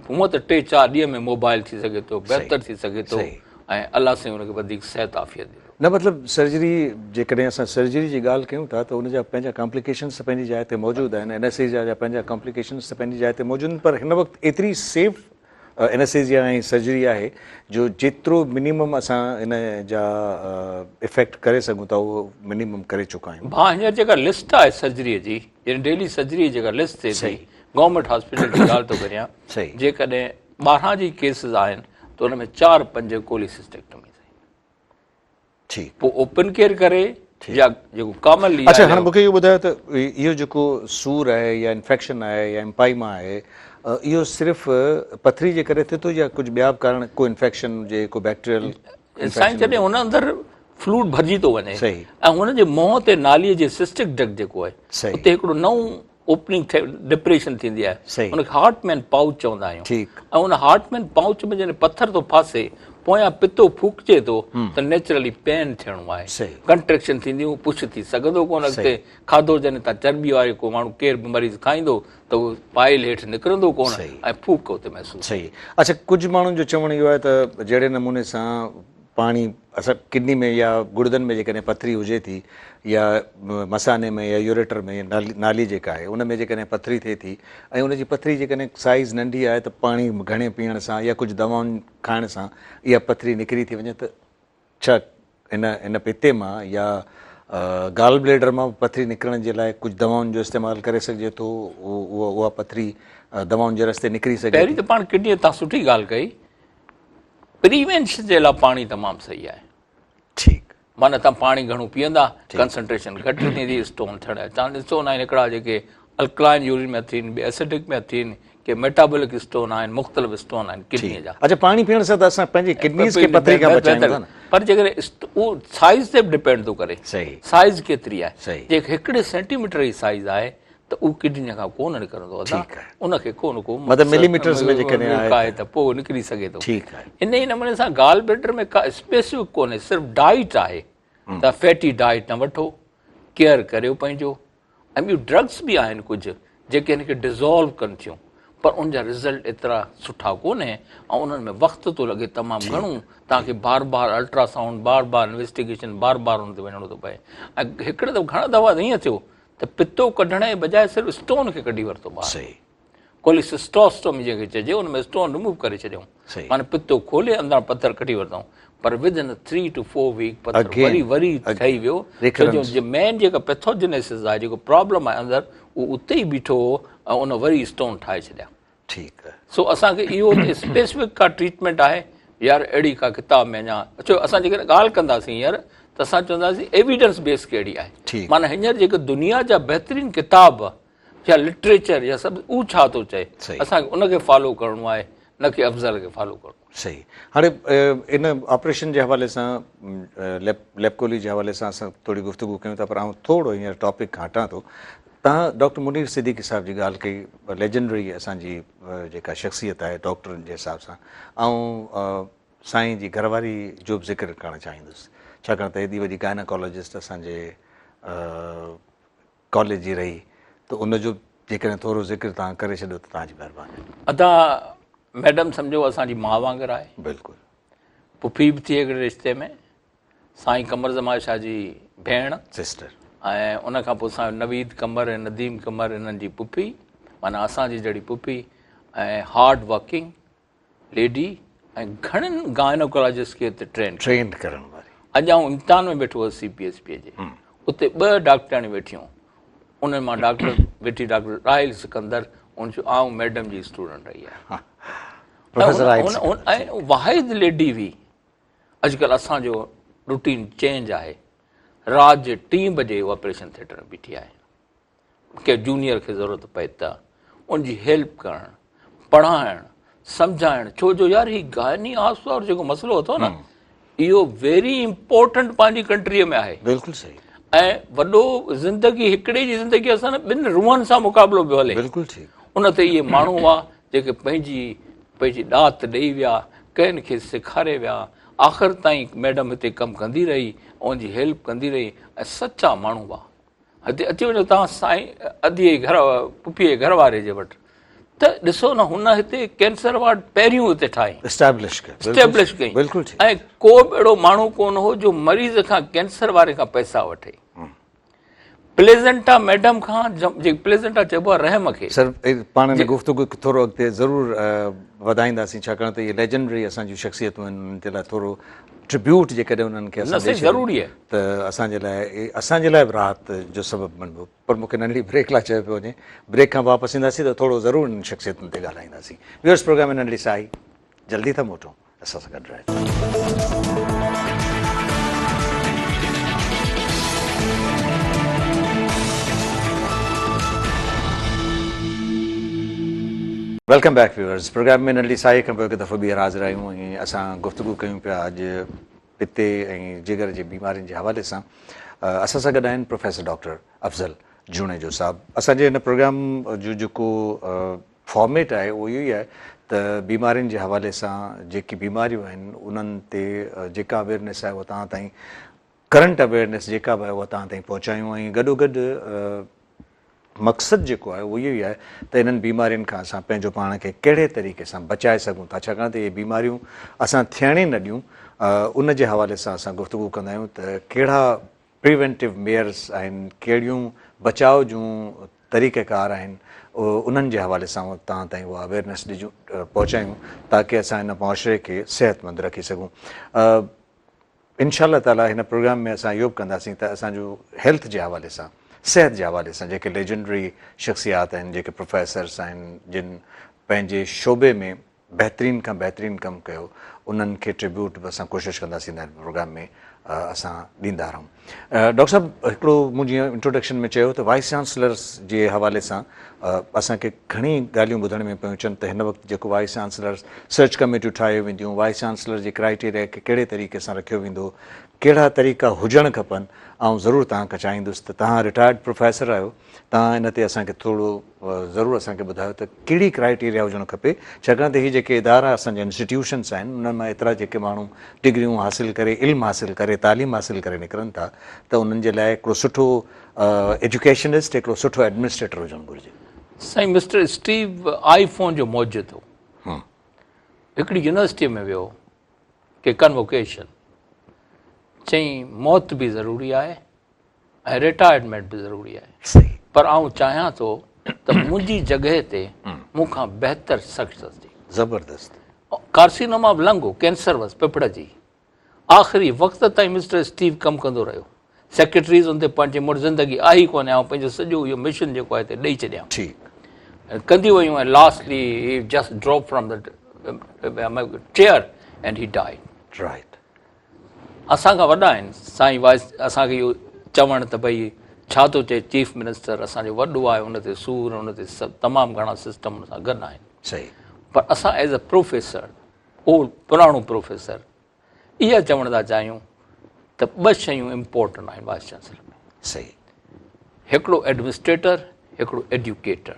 هونء ته 3-4 ڏينهن ۾ موبائل ٿي سگهي ٿو، بهتر ٿي سگهي ٿو ۽ الله سائين ان کي وڌيڪ صحت عافيت ڏيندو. نه مطلب سرجري جيڪڏهن اسان سرجري جي ڳالهه ڪيون ٿا ته ان جا پنهنجا ڪامپليڪيشنس ته پنهنجي جاء تي موجود آهن، انيسٿيزيا جا پنهنجا ڪامپليڪيشنس ته پنهنجي جاء تي موجود آهن پر هن وقت ايتري سيف انيسٿيزيا ۽ سرجري آهي جو جيترو منيمم اسان ان جا افيڪٽ ڪري سگهون ٿا اهو منيمم ڪري چڪا آهيون. ڀاء هينئر جيڪا لسٽ آهي سرجري جي يعني ڊيلي سرجري جي جيڪا لسٽ ٿئي ٿي گورنمينٽ هاسپيٽل جي ڳالهه ٿو ڪريان جيڪڏهن 12 جي ڪيسز آهن ته ان ۾ 4-5 ڪوليسسٽيڪٽميز آهن. پوء اوپن ڪيئر ڪري يا جيڪو ڪامنلي اڇا هاڻي مونکي اهو ٻڌايو ته اهو جيڪو سور آهي يا انفيڪشن آهي يا امپائيما آهي اهو صرف پٿري جي ڪري ٿئي ٿو يا ڪجهه ٻيا به ڪارڻ ڪو انفيڪشن هجي ڪو بيڪٽيريل سائين جڏهن هن اندر فلوئڊ ڀرجي ٿو وڃي ۽ هن جي منهن تي نالي جي سسٽڪ ڊڪٽ جيڪو آهي اتي هڪڙو نئون اوپننگ ٿئي ڊپريشن ٿيندي آهي ان کي هارٽ مين پائوچ چوندا آهيون ۽ ان هارٽ مين پائوچ ۾ جڏهن پٿر ٿو ڦاسي پويان پتو ڦوڪجي ٿو ته نيچرلي پين ٿيڻو آهي ڪنٽريڪشن ٿينديون پش ٿي سگهندو ڪونه اڳتي کاڌو جڏهن تان چرٻي واري ڪو ماڻهو ڪير به مريض کائيندو ته اهو پائل هيٺ نڪرندو ڪونه ۽ ڦوڪ اتي محسوس صحيح اڇا ڪجهه ماڻهن جو چوڻ اهو آهي ته جهڙي نموني سان پاڻي اسان ڪڊني ۾ يا گڙدن ۾ جيڪڏهن پٿري هجي ٿي يا مثاني ۾ يا يوريٽر ۾ نالي جيڪا آهي ان ۾ جيڪڏهن پٿري ٿئي ٿي ۽ ان جي پٿري جيڪڏهن سائيز ننڍي آهي ته پاڻي گهڻي پيئڻ سان يا ڪجهه دوائن کائڻ سان اها پٿري نڪري ٿي وڃي ته ڇا ان ان پتي مان يا گال بليڊر مان پٿري نڪرڻ جي لاء ڪجهه دوائن جو استعمال ڪري سگهجي ٿو اها پٿري دوائن جي رستي نڪري سگهي ٿي؟ پهرين ته پاڻ ڪڊني تان سٺي ڳالهه ڪئي. پريوينشن جي لاء پاڻي تمام صحيح آهي. ٺيڪ. معنيٰ تان پاڻي گهڻو پيئندا ڪنسنٽريشن گهٽ ٿيندي اسٽون ٿيڻ جا چانس. اسٽون آهن هڪڙا جيڪي الڪلائن يورين ۾ ٿين، ٻي ايسڊڪ ۾ ٿين، ڪي ميٽابولڪ اسٽون آهن، مختلف اسٽون آهن ڪڊني جا. اڇا پاڻي پيئڻ سان ته اسان پنهنجي ڪڊنيز کي پٿري کان بچايون ٿا نه. پر جيڪڏهن اهو سائيز تي به ڊپينڊ ٿو ڪري. سائيز ڪيتري آهي. جي هڪڙي سينٽي ميٽر جي سائيز آهي ته اهو ڪڊني کان ڪونه نڪرندو ادا، ان کي ڪو نه ڪو مطلب ملي ميٽرز ۾ جيڪڏهن آهي آهي ته پوء نڪري سگهي ٿو. انهي نموني سان گال بليڊر ۾ ڪا اسپيسفڪ ڪونهي، صرف ڊائيٽ آهي ته فيٽي ڊائيٽ نه وٺو، ڪيئر ڪريو پنهنجو، ۽ ٻيون ڊرگس به آهن ڪجهه جيڪي هن کي ڊزالو ڪن ٿيون پر ان جا رزلٽ ايترا سٺا ڪونهي ۽ انهن ۾ وقت ٿو لڳي تمام گهڻو، توهان کي بار بار الٽرا سائونڊ، بار بار انويسٽيگيشن، بار بار ان تي وڃڻو ٿو پئي. ۽ هڪڙي دفعو گهڻا دفعا ائين ٿيو ته پتو ڪڍڻ جي بجاء صرف اسٽون کي ڪڍي ورتو ٻاهر. ڪوليسسٽوسٽومي جنهن کي چئجي ان ۾ اسٽون ريموو ڪري ڇڏيائون. معنيٰ پتو کولي اندران پٿر ڪڍي ورتائون پر ود ان 3 ٽو 4 ويڪ پٿر وري وري ٺهي ويو. ڇو جو جي مين جيڪا پيٿوجينيسس آهي جيڪو پرابلم آهي اندر اهو اتي ئي بيٺو هو ۽ ان وري اسٽون ٺاهي ڇڏيا. ٺيڪ آهي. سو اسان کي اهو ته اسپيسفڪ ڪا ٽريٽمينٽ آهي يار اهڙي ڪا ڪتاب ۾ اڃا ڇو اسان جيڪڏهن ڳالهه ڪنداسين هينئر ته اسان چونداسين ايويڊنس بيس ڪهڙي آهي معنيٰ هينئر جيڪي دنيا جا بهترين ڪتاب يا لٽريچر يا سڀ اهو ڇا ٿو چئي اسان کي ان کي فالو ڪرڻو آهي نه ڪي افضل کي فالو ڪرڻو آهي. صحيح هاڻي ان آپريشن جي حوالي سان ليپڪولي جي حوالي سان اسان ٿوري گفتگو ڪيون ٿا پر آئون ٿورو هينئر ٽاپڪ کان هٽان ٿو. توهان ڊاڪٽر منير صديقي صاحب جي ڳالهه ڪئي، ليجنڊري اسان جي جيڪا شخصيت آهي ڊاڪٽرن جي حساب سان، آئون سائين جي گهر واري جو به ذڪر ڪرڻ چاهيندس ڇاڪاڻ ته ايڏي وڏي گائناڪالاجسٽ اسان جي ڪاليج جي رهي ته ان جو جيڪڏهن ٿورو ذڪر توهان ڪري ڇڏيو ته توهان جي مهرباني. ادا ميڊم سمجهو اسان جي ماء وانگر آهي. بلڪل. پڦي به ٿي هڪڙي رشتي ۾ سائين قمر زمان شاهه جي ڀيڻ. سسٽر. ۽ ان کان پوء سائين نويد قمر ۽ نديم قمر انهن جي پڦي معنيٰ اسان جي جهڙي پڦي ۽ هارڊ ورڪنگ ليڊي ۽ گهڻن گائنوڪالاجسٽ کي اتي ٽرين ٽرينڊ ڪرڻ واري. اڄ آئون امتحان ۾ ويٺو هوس سي پي ايس پي جي اتي ٻه ڊاڪٽرياڻيون ويٺيون انهن مان ڊاڪٽر ويٺي ڊاڪٽر راحيل سڪندر ان چيو آئون ميڊم جي اسٽوڊنٽ رهي آهيان پروفيسر راحيل سڪندر واحد ليڊي هئي اڄڪلهه اسان جو روٽين چينج آهي رات جي ٽين بجي آپريشن ٿيٽر ۾ بيٺي آهي ڪنهن جونيئر کي ضرورت پئي ته ان جي هيلپ ڪرڻ، پڙهائڻ، سمجهائڻ ڇو جو يار هي گائني آس وارو جيڪو مسئلو اٿو نه اهو ويري امپورٽنٽ پنهنجي ڪنٽري ۾ آهي. بلڪل صحيح. ۽ وڏو زندگي هڪڙي جي زندگي اسان نه ٻن روحن سان مقابلو پيو هلي. بلڪل ٺيڪ. ان تي اهي ماڻهو هئا جيڪي پنهنجي پنهنجي ڏات ڏئي ويا، ڪنهن کي سيکاري ويا، آخر تائين ميڊم هتي ڪم ڪندي رهي ۽ ان جي هيلپ ڪندي رهي ۽ سچا ماڻهو هئا. هتي اچي وڃو توهان سائين ادي جي گهر پڦي جي گهر واري جي وٽ ته ڏسو نه هن هتي ڪينسر وارڊ پهريون هتي ٺاهي اسٽيبلش ڪئي اسٽيبلش ڪئي بلڪل ٺيڪ ۽ ڪو به اهڙو ماڻهو ڪونه هو جو مريض کان ڪينسر واري کان پئسا وٺي پليزنٽا ميڊم کان جي پليزنٽا چئبو آهي رحم کي سر پاڻ ان گفتگو کي ٿورو اڳتي ضرور وڌائينداسين ڇاڪاڻ ته اهي ليجنڊري اسان جون شخصيتون آهن انهن جي لاء ٿورو ٽربيوٽ جيڪڏهن انهن کي اسان ڏئي ضروري آهي ته اسان جي لاء اسان جي لاء به راحت جو سبب بڻبو پر مون کي ننڍڙي بريڪ لاء چيو پيو وڃي بريڪ کان واپس اينداسين ته ٿورو ضرور انهن شخصيتن تي ڳالهائينداسين ويورس پروگرام ۾ ننڍڙي ساهي جلدي ٿا موٽون اسان سان گڏ رهجو. Welcome back viewers programme ۾ ننڍڙي ساهي کان پوء هڪ دفعو ٻيهر حاضر آهيون ۽ اسان گفتگو ڪيون پيا اڄ پتي ۽ جگر جي بيمارين جي حوالي سان اسان سان گڏ آهن پروفيسر ڊاڪٽر افضل جوڻيجو صاحب اسان جي هن پروگرام جو جيڪو فارميٽ آهي اهو اهو ئي آهي ته بيمارين جي حوالي سان جيڪي بيماريون آهن انهن تي جيڪا اويئرنيس آهي اها توهان تائين ڪرنٽ اويئرنيس جيڪا به آهي اها توهان تائين پهچايون ۽ گڏو گڏ مقصد جيڪو آهي اهو اهو ئي آهي ته انهن بيمارين کان اسان پنهنجو پاڻ کي ڪهڙي طريقي سان بچائي سگهون ٿا ڇاڪاڻ ته اهي بيماريون اسان ٿيڻ ئي نه ڏيون ان جي حوالي سان اسان گفتگو ڪندا آهيون ته ڪهڙا پريونٽو ميئرز آهن ڪهڙيون بچاء جون طريقه ڪار آهن انهن جي حوالي سان توهان تائين اها اويئرنيس ڏجون پهچايون تاڪه اسان ان معاشري کي صحتمند رکي سگهون. انشاء الله تعالي هن پروگرام ۾ اسان اهو به ڪنداسين ته اسان جو هيلٿ جي حوالي سان صحت جي حوالي سان جيڪي ليجنڊري شخصيات آهن جيڪي پروفيسرس آهن جن پنهنجي شعبي ۾ بهترين کان بهترين ڪم ڪيو انهن کي ٽريبيوٽ به اسان ڪوشش ڪنداسين هن پروگرام ۾ اسان ڏيندا رهون ڊاڪٽر صاحب هڪڙو مون جيئن انٽروڊڪشن ۾ چيو ته وائيس چانسلرس جي حوالي سان اسان کي گهڻي ڳالهيون ٻڌڻ ۾ پيون اچن ته هن وقت جيڪو وائيس چانسلر سرچ ڪميٽيون ٺاهيون وينديون وائيس چانسلر جي ڪرائيٽيريا کي ڪهڙي طريقي سان رکيو ويندو ڪهڙا طريقا هجڻ کپن آئون ضرور توهان کان چاهيندس ته توهان رٽائرڊ پروفيسر آهيو توهان ان تي اسان کي ٿورو ضرور اسان کي ٻڌايو ته ڪهڙي ڪرائيٽيريا هجڻ کپي ڇاڪاڻ ته هي جيڪي ادارا اسان جا انسٽيٽيوشنس آهن انهن مان ايترا جيڪي ماڻهو ڊگريون حاصل ڪري علم حاصل ڪري تعليم حاصل ڪري نڪرن ٿا ته انهن جي لاء هڪڙو سٺو ايجوڪيشنسٽ هڪڙو سٺو ايڊمنسٽريٽر هجڻ گهرجي. سائين مسٽر اسٽيو آئي فون جو موجد هو. هڪڙي يونيورسٽيء ۾ ويو ڪي ڪنووڪيشن چئين موت به ضروري آهي ۽ رٽائرمينٽ به ضروري آهي صحيح پر آئون چاهيان ٿو ته منهنجي جڳهه تي مون کان بهتر شخص اچي. زبردست. ڪارسينوما آف لنگ هو، ڪينسر هئس ڦڦڙ جي. آخري وقت تائين مسٽر اسٽيو ڪم ڪندو رهيو. سيڪريٽريز ان تي پنهنجي مڙ زندگي آهي ئي ڪونهي آئون پنهنجو سڄو اهو مشن جيڪو آهي هتي ڏئي ڇڏيان. ٺيڪ. ڪنديون ويون ۽ lastly he just drop from the chair and he died. Right. اسان کان وڏا آهن سائين وائس اسان کي اهو چوڻ ته ڀئي ڇا ٿو چئي چيف منسٽر اسان جو وڏو آهي ان تي سور ان تي سڀ تمام گهڻا سسٽم ان سان گڏ آهن. صحيح. پر اسان ايز اي پروفيسر اهو پراڻو پروفيسر اها چوڻ ٿا چاهيون ته ٻه شيون امپورٽنٽ آهن وائيس چانسلر ۾. صحيح. هڪڙو ايڊمنسٽريٽر هڪڙو ايڊيوڪيٽر.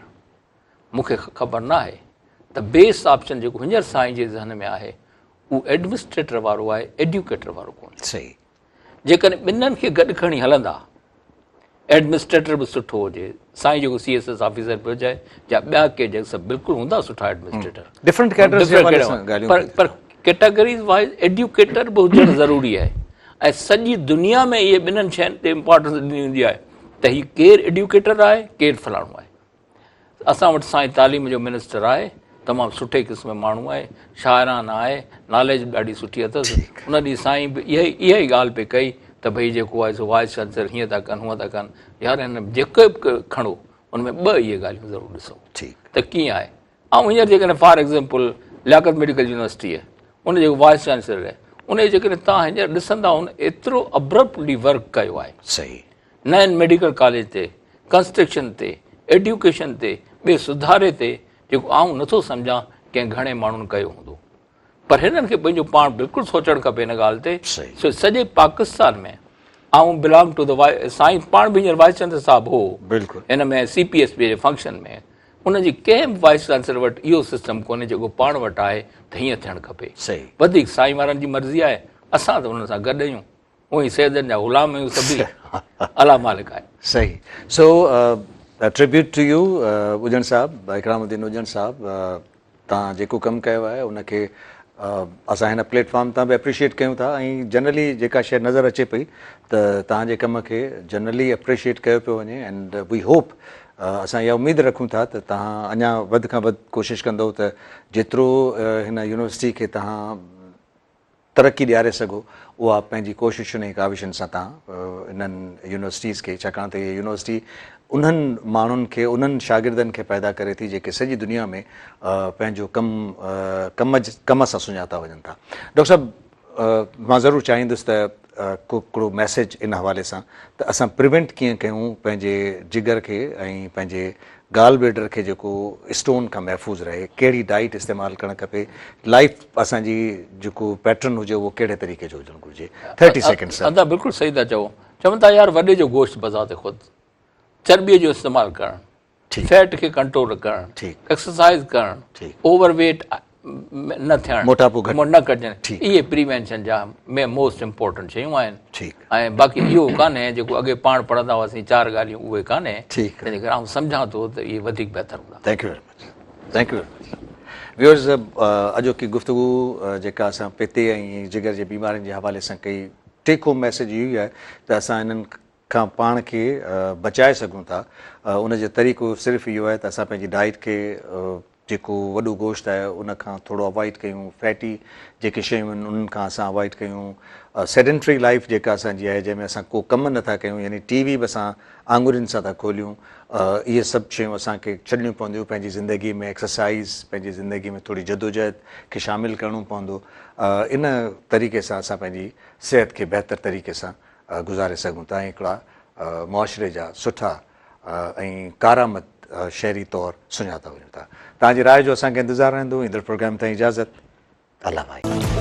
مون کي خبر نه آهي ته بيسٽ آپشن جيڪو هينئر سائين جي ذهن ۾ آهي اهو ايڊمنسٽريٽر وارو آهي ايڊيوڪيٽر وارو ڪونهي. صحيح. جيڪڏهن ٻنهن کي گڏ کڻي هلندا ايڊمنسٽريٽر به سٺو هجي سائين جيڪو سي ايس ايس آفيسر پيو چئي يا ٻيا ڪي جيڪي سڀ بلڪل هوندا سٺا ايڊمنسٽريٽر ڊفرنٽ ڪيٽرز جي حوالي سان ڳالهيون پر پر ڪيٽاگريز وائز ايڊيوڪيٽر به هجڻ ضروري آهي ۽ سڄي دنيا ۾ اهي ٻنهن شين تي امپارٽنس ڏني ويندي آهي ته هي ڪير ايڊيوڪيٽر آهي ڪير فلاڻو آهي اسان وٽ سائين تعليم جو منسٽر آهي تمام سٺي قسم جو ماڻهو آهي شاعرانه آهي ناليج به ڏاڍي سٺي اٿس ان ڏينهن سائين به اها اها ئي ڳالهه پئي ڪئي ته ڀئي جيڪو آهي سو وائيس چانسلر هيئن ٿا ڪن هونئن ٿا ڪن يار هن جيڪو به کڻو ان ۾ ٻه اهي ڳالهيون ضرور ڏسو ته ڪيئن آهي آئون هينئر جيڪڏهن for example Liaquat medical university آهي ان جيڪو وائيس چانسلر آهي ان جي جيڪڏهن تان هينئر ڏسندا هن ايترو ابرپٽلي ورڪ ڪيو آهي صحيح نئين ميڊيڪل ڪاليج تي، ڪنسٽرڪشن تي، ايڊيوڪيشن تي، ٻئي سڌاري تي جيڪو آئون نٿو سمجهان ڪنهن گهڻي ماڻهن ڪيو هوندو. پر هنن کي پنهنجو پاڻ بلڪل سوچڻ کپي ان ڳالهه تي. سو سڄي پاڪستان ۾ آئون بلانگ ٽو the سائين پاڻ به هينئر وائيس چانسلر صاحب هو بلڪل هن ۾ سي پي ايس پي جي فنڪشن ۾ ان جي ڪنهن به وائيس چانسلر وٽ اهو سسٽم ڪونهي جيڪو پاڻ وٽ آهي ته هيئن ٿيڻ کپي. وڌيڪ سائين وارن جي مرضي آهي اسان ته انهن سان گڏ آهيون. اوهين سيدن جا غلام آهيون سڀيئي الله مالڪ آهي. صحيح سو ٽريبيوٽ ٽو يو اجڻ صاحب اڪرام الدين اجڻ صاحب تان جيڪو ڪم ڪيو آهي ان کي اسان هن پليٽ فارم تان به اپريشيئيٽ ڪيون ٿا ۽ جنرلي جيڪا شيء نظر اچي پئي ته تان جي ڪم کي جنرلي اپريشيئيٽ ڪيو پيو وڃي اينڊ we hope اسان اها اميد رکون ٿا ته تان اڃا وڌ کان وڌ ڪوشش ڪندو ته جيترو هن يونيورسٽي کي تان ترقي ڏياري سگهو اها پنهنجي ڪوششن ۽ ڪاوشن سان توهان انهن يونيورسٽيز کي ڇاڪاڻ ته اها يونيورسٽي انهن ماڻهن کي انهن شاگردن کي پيدا ڪري ٿي جيڪي سڄي دنيا ۾ پنهنجو ڪم ڪم ڪم سان سڃاتا وڃن ٿا ڊاڪٽر صاحب مان ضرور چاهيندس ته ڪو هڪڙو ميسيج ان حوالي سان ته اسان پريونٽ ڪيئن ڪيون پنهنجي جگر کي ۽ پنهنجي گال بليڊر کي جيڪو اسٽون کان محفوظ رهي ڪهڙي ڊائيٽ استعمال ڪرڻ کپي لائيف اسان جي جيڪو پيٽرن هجي اهو ڪهڙي طريقي جو هجڻ گهرجي ٿرٽي سيڪنڊ سر. ادا بلڪل صحيح ٿا چئو چون ٿا يار وڏي جو گوشت بذات خود چرٻي جو استعمال ڪرڻ فيٽ کي ڪنٽرول ڪرڻ ايڪسرسائز ڪرڻ اوور ويٽ نه ٿيڻ موٽاپو گهٽ نه ڪجن اهي پريوينشن جا ۾ موسٽ امپورٽنٽ شيون آهن ۽ باقي اهو ڪانهي جيڪو اڳي پاڻ پڙهندا هئاسين چار ڳالهيون اهي ڪانهي تنهن ڪري آئون سمجهان ٿو ته اهي وڌيڪ بهتر هوندا. Thank you very much thank you very much viewers اڄوڪي گفتگو جيڪا اسان پتي ۽ جگر جي بيمارين جي حوالي سان ڪئي ٽيڪ هوم ميسيج اهو ئي آهي ته اسان انهن کان پاڻ کي بچائي سگهون ٿا ان جو طريقو صرف اهو آهي ته اسان پنهنجي ڊائيٽ کي جيڪو وڏو گوشت آهي ان کان ٿورو اوائڊ ڪيون فيٽي جيڪي شيون آهن انهن کان اسان اوائڊ ڪيون سيڊنٽري لائيف جيڪا اسان جي آهي جنهن ۾ اسان ڪو ڪم نٿا ڪيون يعني ٽي وي به اسان آڱرين سان ٿا کوليون اهي سڀ شيون اسان کي ڇڏڻيون پونديون پنهنجي زندگي ۾ ايڪسرسائز پنهنجي زندگي ۾ ٿوري جدوجهد کي شامل ڪرڻو پوندو ان طريقي سان اسان پنهنجي صحت کي بهتر طريقي سان گذاري سگهون ٿا ۽ هڪڙا معاشري جا سٺا ۽ ڪارآمد شهري طور سڃاتا وڃون ٿا. توهان جي راء جو اسان کي انتظار رهندو. ايندڙ پروگرام تائين اجازت. الله ڀائي.